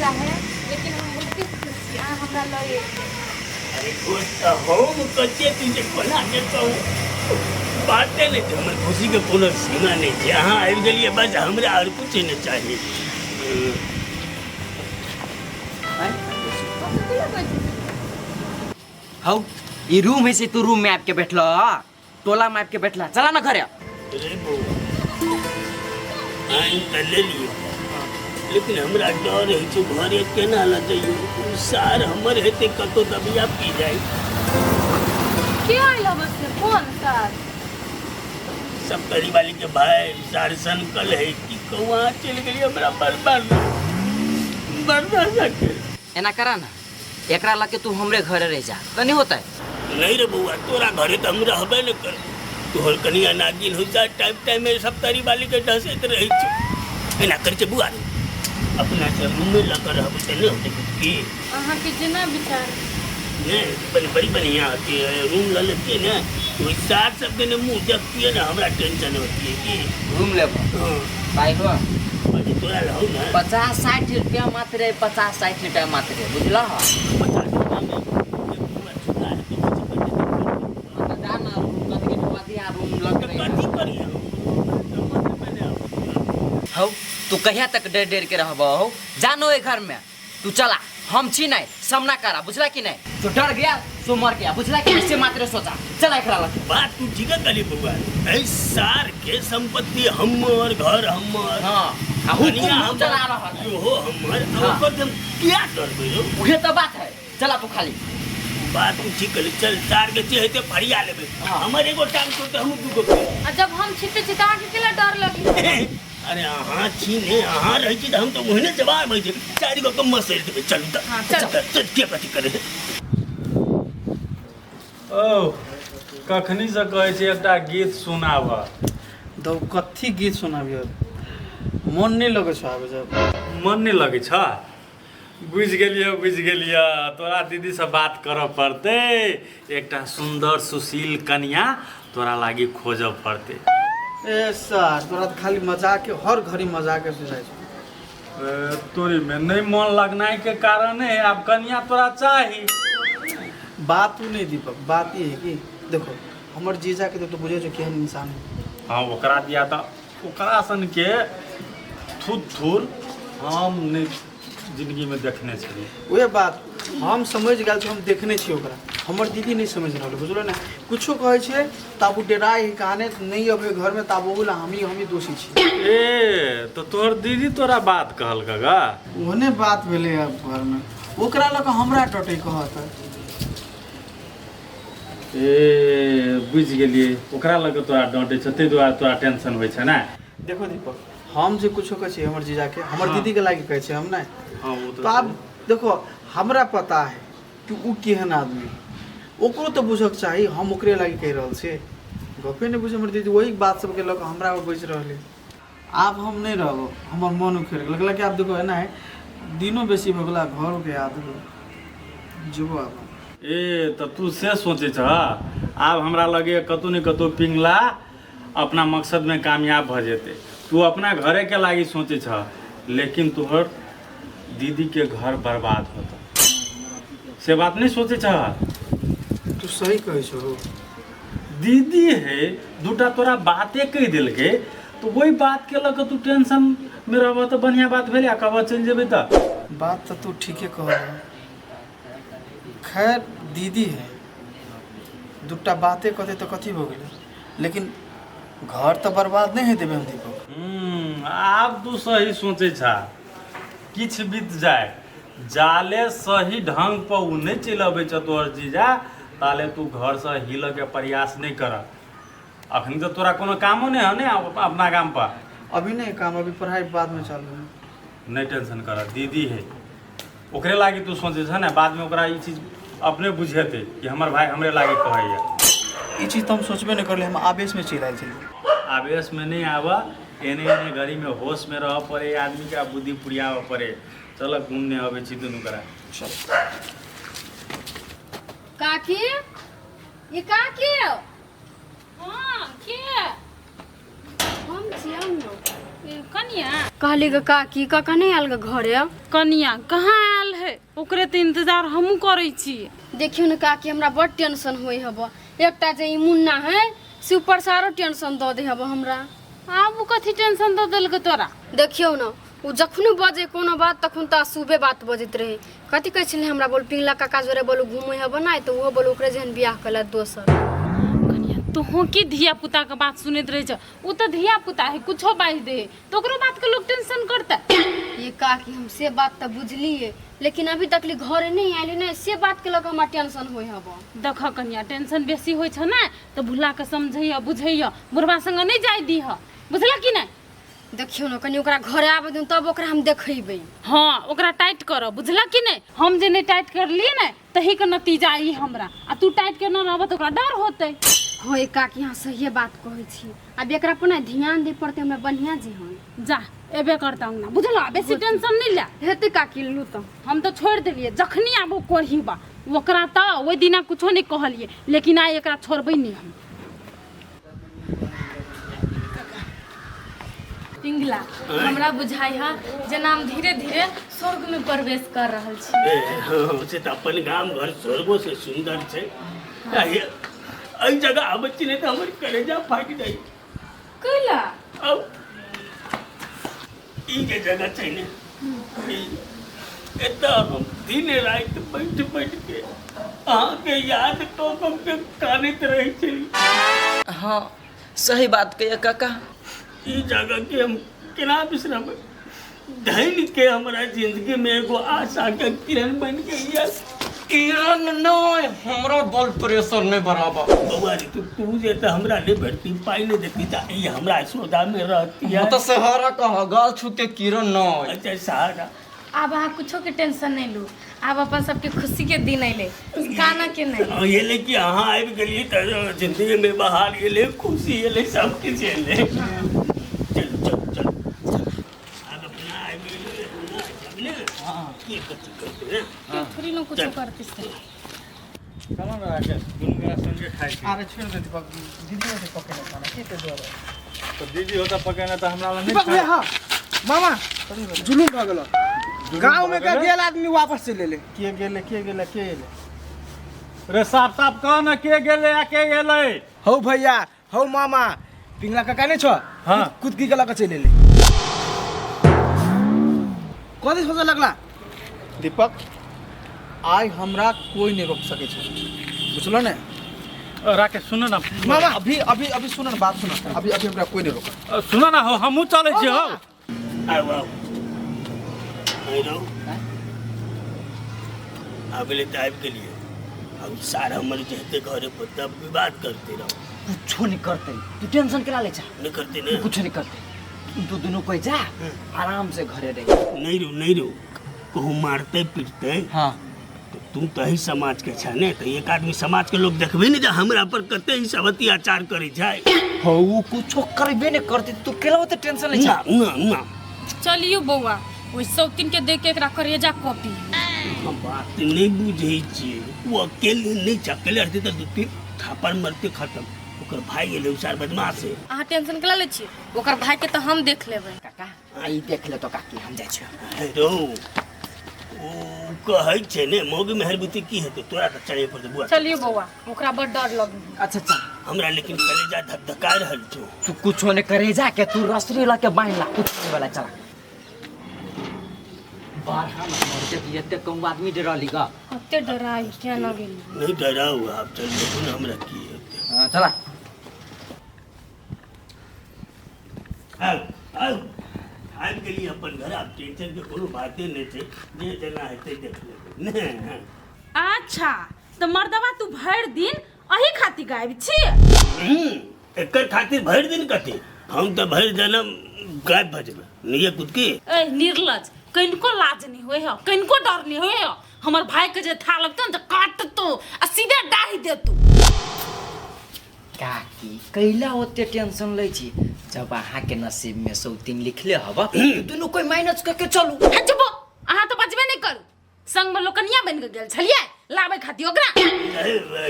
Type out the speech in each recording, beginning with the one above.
मिला है, लेकिन हम बहुते खुश छी अहाँ हमरा लऽ एलियै। अरे खुश तऽ हम कते तू जे कोना के कहू, बाते नहि छै, हमर खुशीके कोनो सीमा नहि छै। अहाँ आबि गेलियै बस, हमरा आओर किछु नहि चाही। हौ, ई रूम है से तू रूम में आबि के बैठल, टोला में आबि के बैठला, चला ना घरे। रे बौआ, आनि तऽ लेलियौ, लेकिन हमरा डर होइ छै, घरे केना लऽ जइयौ? ओ सार हमर हेतै कतौ दबिया पी जाइ। के आयल हबे से? कोन सार? सब गली वाली के भाई सार सनकल है कि कहूँ चलि गेलियै, हमरा बर्बाद बर्दाश्त सके। एना करा ना, एकरा लके तू हमरे घरे रह जा त नहीं होता है। नहीं रे बउआ, तोरा घरे तो हम रहबे न कर, तोहर कनिया नागिन हो जा, टाइम टाइम में सब तारी वाली के डसैत रहै छौ। एना कर छै बुआ रे, अपना से रूम में लऽ रहबै तऽ नहि होतै की? अहाँके जेना विचार। नहीं, बड़ी बड़ी बढ़िया होती है, रूम लऽ लेतियै ने, ओहि सार सबके ने मुँह देखतियै ने, हमरा टेंशन होती है की। रूम लेबो? हाँ। भाई हो। अरे तोरा लहौ ने। 50-60 रुपया मात्र है, 50-60 रुपया मात्र है, बुझला? 50 रुपया में एक पूरा चुका है तो कुछ कर देते। हाँ, तो जा ना, रूम कथी के ढुका दिया, रूम लग तो रही। कथी करिए हम? समझ में नहीं आबै। हौ, तू कहिया तक डर डर के रहबो हौ? जानो ए घर में तू चला, हम छी नहीं सामना करा, बुझला कि नहीं? जो डर गया सो मर गया, बुझला कि नहीं? से मात्र सोचा, चला एकरा लग। बात तू ठीक कहली बउआ, एहि सार के संपत्ति हमर, घर हमर। हाँ, आ हुकुम दुनिया हम हमर, चला रहल है। इहो हमर, आ हाँ। ओकर हम किया डरबै यौ? उहे तो बात है, चला तू खाली। बात तू ठीक कहली, चल सार के जे हेतै फरिया लेबै। हाँ। हमर एगो टांग तोड़तै, हमहूँ दूगो के। आ जब हम छिते छी तऽ अहाँके केला डर लगी? अरे अहाँ छी ने, अहाँ रहै छी तऽ हम तऽ ओहने जवाब होइ छै, चारि गो के मसरि देबै। चलू तऽ। हाँ, चल। चल, चल, के कथी करे। ओ कखनी से कहै छी एकटा गीत सुनाब। दौ, कथी गीत सुनाबियो? मन नहि लगै छौ आब जब। मन नहि लगै छ? बुझि गेलियै, बुझि गेलियै, तोरा दीदीसँ बात करऽ पड़तै, एकटा सुन्दर सुशील कनिया तोरा लागि खोजऽ पड़तै। ए सर, तोरा तऽ खाली मजाक, हर घड़ी मजाक सुझाइ छौ। ए, तोरी में नहीं मन लगनाइ के कारण है, आब कनिया तोरा चाही। बात उ नहीं दीपक, बात ई है कि देखो हमर जीजा के तो बुझे छौ केहन इंसान है। हाँ, ओकरा दिया तऽ ओकरा सन के थुर थुर हम नहि जिंदगी में देखने छलियै। उहे बात हम समझ गेल छी, हम देखने छी ओकरा, हमर दीदी नहीं समझ रहल, बुझलो ने? कुछो कहै छै तब ओ डेराइ है, कहाने नहीं अबै घरमे, तब ओहू ला हमही दोषी छी। ए तऽ तोहर दीदी तोरा बात कहलक गा? ओहने बात भेलै आब घरमे, ओकरा लऽ कऽ हमरा टटै कहत। ए बुझि गेलियै, ओकरा लऽ कऽ तोरा डाँटै छै, ताहि दुआरे तोरा टेंशन होइ छै ने? देखो दीपक, हम जे कुछो कहै छियै हमर जीजाके, हमर हाँ। दीदीके लागि कहै छियै, हम नहि। हाँ, ओ तऽ आब देखो, हमरा पता है कि उ केहन आदमी है, ओकरो तऽ बुझऽके चाही हम ओकरे लागि कहि रहल छियै। गपे नहि बुझै हमर दीदी, वही बात सबके लऽ कऽ हमरा बजि रहल है। आब हम नहि रहब, हमर मन उखड़ि गेल कि आब देखो एना है, दिनो बेसी भऽ गेल आ घरोके याद हो जेबो आब हम। ए तऽ तू से सोचै छह? आब हमरा लगैए कतहु ने कतहु पिंगला अपना मकसदमे कामयाब भऽ जेतै। तू अपना घरेके लागि सोचै छह, लेकिन तोहर दीदीके घर बर्बाद होतौ से बात नहि सोचै छह। तू सही कहै छहो। दीदी है दूटा तोरा बाते कहि देलकै तऽ ओहि बातके लऽ कऽ तू टेंशनमे रहबह तऽ बढ़िआँ बात भेलै? आ कहबह चलि जेबै तऽ? बात तऽ तू ठीके कहल। खैर दीदी है, दूटा बाते कहतै तऽ कथी भऽ गेलै, लेकिन घर तऽ बर्बाद नहि हेतै हम दीपक। आब तू सही सोचै छा। किछु बीत जाय, जाले सही ढंग पर ओ नहि चलि अबै छौ तोहर जीजा, ताले तू घरसँ हिलऽके प्रयास नहि कर। अखन तऽ तोरा कोनो कामो नहि हौ ने अपना गाम पर? अभी नहि काम, अभी पढ़ाई बादमे चालू है। नहि टेंशन कर, दीदी है, ओकरे लागी तू सोचै छ ने, बादमे ओकरा ई चीज अपने बुझेतै कि हमर भाय हमरे लागी कहैया। ई चीज तऽ हम सोचबे नहि करलियै, हम आवेशमे चलि आयल छलियै। आवेशमे नहि आबऽ, एने एने घड़ीमे होशमे रहऽ पड़े आदमीके आ बुद्धि पुरियाबऽ पड़े। चल, घूमने अबै छी दुनू करा। चल। काकी, ये काकी। हाँ, के? हम छियै ने। कनिया कहली ग काकी, काका नहीं आयल ग घरे? कनिया कहाँ आयल है, ओकरे तऽ इंतजार हमहूँ करै छी। देखियौ ने काकी, हमरा बड़ टेंशन होइ हब। एकटा जे ई मुन्ना है से ऊपर से आरो टेंशन दऽ दे हब हमरा। आब ओ कथी टेंशन दऽ देलकै तोरा? देखियौ ने, ओ जखनो बजे कोनो बात तखन तऽ अशुभे बात बजैत रहे। कथी कहै छलै हमरा, बोल पिंगला काका जोरे बोलू घूमै हब नहि तऽ ओहो बोलू ओकरे जेहन बियाह कयलक दोसर। कनिया तोहूँ की धिया पुता के बात सुनैत रहै छ? ओ तऽ धिया पुता है, कुछो बाजि दे है तऽ ओकरो बात के लोग टेंशन करतै। ये काकी, हम से बात तऽ बुझलियै, लेकिन अभी तक ले घरे नहीं आयली ने, से बात के लऽ कऽ हमरा टेंशन होइ हब। देख कनिया, टेंशन बेसी होइ छ ने तऽ भुला के समझैय बुझैय, बुढ़बा संगे नहि जाय दीह, बुझल कि नहि? देखियौ ने कनि ओकरा घरे आबऽ दियौ तब ओकरा हम देखेबै। हाँ, ओकरा टाइट करऽ, बुझल कि नहि? हम जे नहि टाइट करलियै ने तही के नतीजा ई हमरा, आ तू टाइट केना रहबऽ तऽ ओकरा डर होतै। होय काकी, अहाँ सहिए बात कहै छी। आब एकरा पर ने ध्यान दै पड़तै हमरा बढ़िआँ जेहन। जा एबे करता अंगना, बुझल? बेसी टेंशन नहीं ले। हेतै काकी, लू तऽ। हम तऽ छोड़ि देलियै, जखनी आब ओ कोढ़ी बा ओकरा तऽ ओहि दिना कुछो नहि कहलियै, लेकिन आइ एकरा छोड़बै नहि हम। पिंगला, हमरा बुझाइ है जेना हम धीरे धीरे स्वर्ग में प्रवेश कर रहल छी। हाँ, से तऽ अपन गाम घर स्वर्गो से सुंदर छै। एहि जगह आबै छी ने तऽ हमर कलेजा फाटि जाइ। कैला? अब ई जे जगह छै ने, एतऽ हम दिन राति बैठ बैठ के अहाँके याद कऽ कऽ के कानैत रहै छी। हाँ सही बात कहिया काका। ई जगह के हम केना बिसरबै? धन के हमरा जिंदगी में एगो आशा के किरण बन गई है। किरण नहीं, हमरा ब्लड प्रेशर नहीं बराबर। बउआ रे, तू जे तऽ हमरा नहीं भेटती, पाई नहीं देती, तऽ ई हमरा सोदा में रहती है। तो सहारा कह गाल छू के किरण नहीं। अच्छा सहारा। आब अहाँ कुछो के टेंशन नहीं लू, आब अपन सबके खुशी के दिन अइले, काना के नहीं। हाँ, ये ले कि अहाँ आबि गेलियै तऽ जिंदगी में बहार एलै, खुशी एलै, सब किछु एलै। चलू चलू चलू, आब अपना आबि गेलियै ने, की कथी करतै ने? थोड़ी ना कुछो करते से। चलो ने राकेश, दुनू गोरा संगे खाइ छी। अरे छोड़ दे दीपक, दीदी होते पकेने खाना के ते दुआरे। तऽ दीदी होता पकेने तऽ हमरा लग दीपक नहि भैया। हाँ मामा, जुलूम भऽ गेलो। गाँव में का गेल आदमी वापस चलि एलै। के गेले, के गेले, के एले? रे साफ साफ कह ने, के गेलै आ के एलै? हौ भैया, हौ मामा, पिंगला काका नहीं छो? हाँ। कुदकी के लऽ कऽ चलि एलै। कथी सोचऽ लगला? दीपक, आइ हमरा कोई नहीं रोक सकै छै, बुझलो ने? राकेश सुन ना मामा, अभी अभी अभी सुन ना, बात सुन, अभी अभी हमरा कोई नहीं रोक। सुन ना हो, हमहूँ चलै छी हौ। आउ आउ, आइ रहू। आबे तऽ आबि गेलियै, आब सार हमर जे हेतै घरे पर तब विवाद करते रहो। कुछो नहीं करते, तू टेंशन केला ले जा। नहीं करते ने? कुछो नहीं करते, तू दोनों कोई जा आराम से घरे रह। नहीं रो, नहीं रो, कहूँ मारते पीटते। हाँ। तो तू तो ही समाज के छ ने, तो एक आदमी समाज के लोग देखबे ने जे हमरा पर कते ही सब अत्याचार करे जाए। हो कुछो करबे नहीं करते, तू केला ओते टेंशन ले जा। ना ना ना। चलियो बौआ, ओहि सौतिन के देख के एकरा करेजा कॉपी। हम बात नहीं बुझै छियै, ओ अकेले नहीं छै, अकेले रहते तऽ दू तीन थापड़ मरते खत्म। ओकर भाई एलै, सार बदमाश है। अहाँ टेंशन केला लै छी, ओकर भाई के तऽ हम देख लेबै। काका आई देख ले तो काकी, हम जाइ छियै। हेरो ओ कहै छै ने मौगी मेहरबती की हेतै, तोरा तऽ चढ़े पड़तै बुआ। चलियो बौआ, ओकरा बड़ डर लगे। अच्छा चल। हमरा लेकिन कलेजा धकधका रहल छौ। तू कुछो नहीं करे जा के, तू रसरी ला के बांध ला, कुछ नहीं वाला। चला बारह मर जब एते कम आदमी डरली गा। कते डराई क्या न गेली। नहीं डराउ, आब चल देखू ने हमरा की हेतै। हाँ चला। आउ आउ, आबि गेलियै अपन घर, आब टेंशन के कोनो बाते नहि छै, जे जेना हेतै देख लेबै ने। अच्छा तऽ मर्दवा तू भरि दिन अही खातिर गायब छी? एकर खातिर भरि दिन कथी, हम तऽ भरि जनम गायब भऽ जेबै। नहीं कुदकी। ए निर्लज, कनिको लाज नहीं होय है, कनिको डर नहीं होय है। हमर भाई के जे था लगतो ने तऽ काटतो आ सीधे डाहि देतो। काकी कैला ओते टेंशन लै छी, जब अहाँ के नसीब में सौतीन लिखले हब दुनू कोई माइनस करके चलू। हे चुप, अहाँ तऽ बजबे नहीं करू, संग में लोकनिया बन के गेल छलियै लाबै खातिर ओकरा।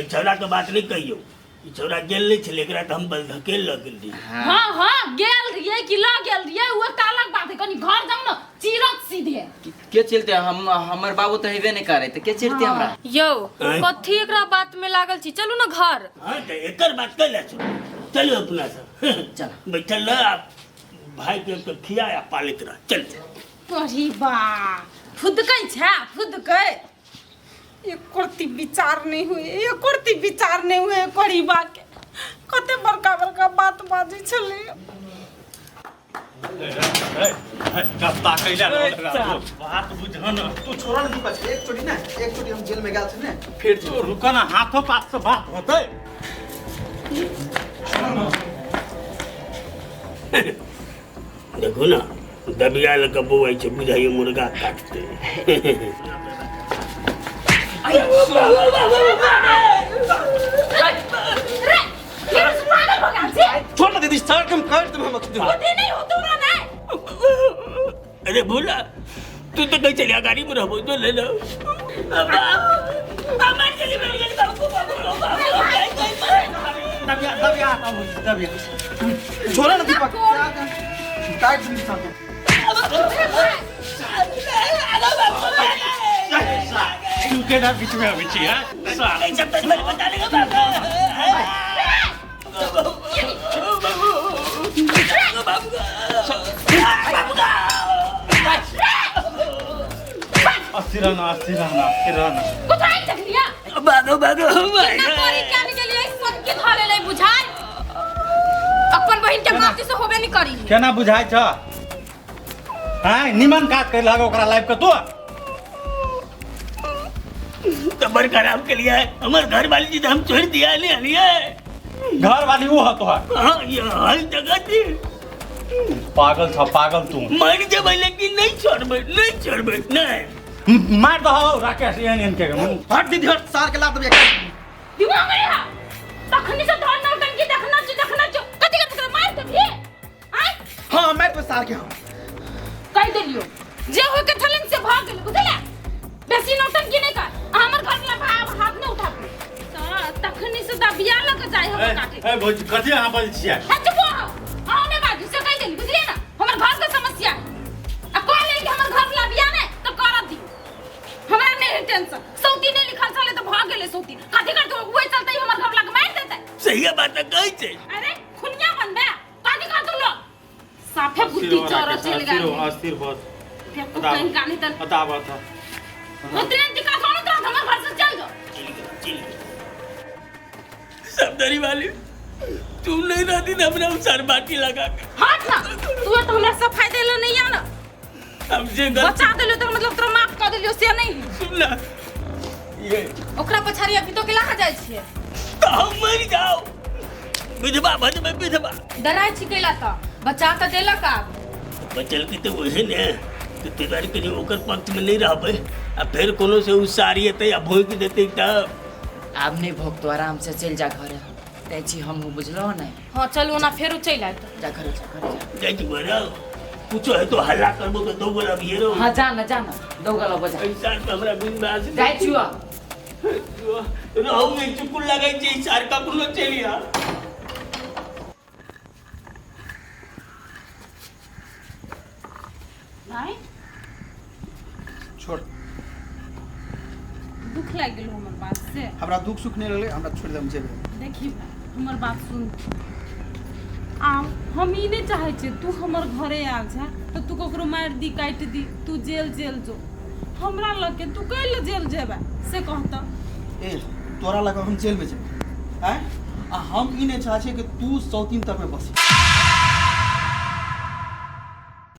छौड़ा के बात नहीं कहियो, ई छौड़ा गेल नहि छलै, एकरा तऽ हम बस धकेल लऽ गेल रही। हाँ हाँ गेल रहियै कि लऽ गेल रहियै ओ एकटा अलग बात है, कनी घर जाउ ने चिरत सीधे। के चिलते? हम हमर बाबू तऽ हेबे नहि करे तऽ के चिरते हमरा? यौ आँय? कथी एकरा बात में लागल छी, चलू ना घर। हाँ तऽ एकर बात कैला छौ, चलू अपना सब। चल। बैठल रह आ भाई के तो खिया आ पालैत रह, चल। अरे बा फुदकै छै फुदकै, एकोरती विचार नहीं हुए, एकोरती विचार नहीं हुए करीबा के, कते बड़का बड़का बात बाजै छलै। कत्ता कैला बात बुझ न। तू छोड़ा ना दीपक, एक चोटी ना, एक चोटी हम जेल में गेल छी ने फेर तू रुक ना, हाथों पास से बात होतै। देखू ना दबिया लऽ कऽ बौआइ छै, बुझाइए मुर्गा काटतै। रे ये पागल भऽ गेल छी? छोड़ ना दीदी, सर के हम काट देब हम अखनी। बुद्धि नहीं हो तोरा नहीं। अरे भोला तू तो कहीं चलिया गाड़ी में रहबो तो ले लो। दबिया दबिया दबिया। छोड़ा ना दीपक, काट देब सर के। तू केना बीच में आबै छी? हैं अस्थिर रहना, अस्थिर रहना, अस्थिर रहना। कुछ आई देखलिया भागो भागो। ना तोरी क्या नहीं गेलियै सबके धरे ले बुझाय, अपन बहिन के माटी से होबे नहीं करी। केना बुझाइ छ? हैं निमन काज कर लगा ओकरा लाइफ के तू तो बड़ खराब के लिए हमार घर वाली जी तो हम छोड़ दिया नहीं हलिए। घर वाली वो है तोहर? हाँ ये हर जगह थी। पागल छ पागल तू। मर जबै लेकिन नहीं छोड़बै, नहीं छोड़बै, नहीं। मार दहो राकेश एहन एहन के। हट दीदी हट, सार के लात देब। दिमाग में हा तखनी से धर नौटंकी देखना छु देखना छु, कथि कथि मार देबही? आय हां मार दे सार के। हम कह देलियो जे होय के छलन से भाग गेल, बुझला? बेसी नौटंकी नहीं कर, हमर घर ला भाव हाथ न उठाबू। त तखनी से दबिया लग जाय हम काटे। ए भौजी कथि अहाँ बजै छियै? हा चुप हो, अहाँ ने बाजू से कह देली, बुझलिए ना? हमर घर के समस्या है आ कह लेल कि हमर घर ला बिया ने त करत दी, हमरा नहीं है टेंशन। सौती नहीं लिखल छले त भाग गेलै सौती, कथि करतै ओहि चलते हमर घर ला के मारि देतै। सही बात कहै छै। अरे खुनिया बनबे कथि करतौ लोग, साफे बुद्धि चोर चलि गेल। अस्थिर बहुत कहीं गानी त बता बात है। उतरे दिक्कत होने तो हमर घर से चल जाओ। सबदरी वाली तू नहीं रहती ना हमरा सर बाटी लगा के। हट ना तू तो हमरा सब फायदे ले नहीं आ ना, हम जे गलती बचा देलियो तो मतलब तोरा माफ कर देलियो से नहीं। सुन ना ये ओकरा पछाड़ी अभी तो के लहा जाय छियै तो हम मर जाओ, विधवा भजबै विधवा। डराय छी कैला त बचा त देलक, आब बचल के तो वही ने तो तेरा के लिए ओकर पक्ष में नहीं रहबै आ फिर कोनो से उ सारी एतै आ भोंकि देतै तब। आब नहीं भोगतो, आराम से चल जा घरे, तै छी हम बुझलो नहीं। हां चलू ना फेरू चलि आयत। जा घरे जा, घरे जा। जाइ छी घरे, कुछो है तो हल्ला करबो तो दौगल अभिये रहो। हां जा ना, जा ना दौगल अब जा। ऐसा तो हमरा बिंदास जाइ छियो रहू में चुकुल लगै छै सार का कोनो चलि आ। भाई छोड़, दुख लागि गेल हमर बात से। हमरा दुख सुख नहीं रहले, हमरा छोड़ दे हम जेबै। देखी हमर बात सुन, आम हम ई नहीं चाहै छियै तू हमर घरे आयल छै तऽ तू ककरो मारि दी काटि दी, तू जेल जेल जो, हमरा लग के तू कैले जेल जेबे से कहत। ए तोरा लग हम जेल में जेबै आँय, आ हम ई नहीं चाहै छियै कि तू सौतीन तर में बसी।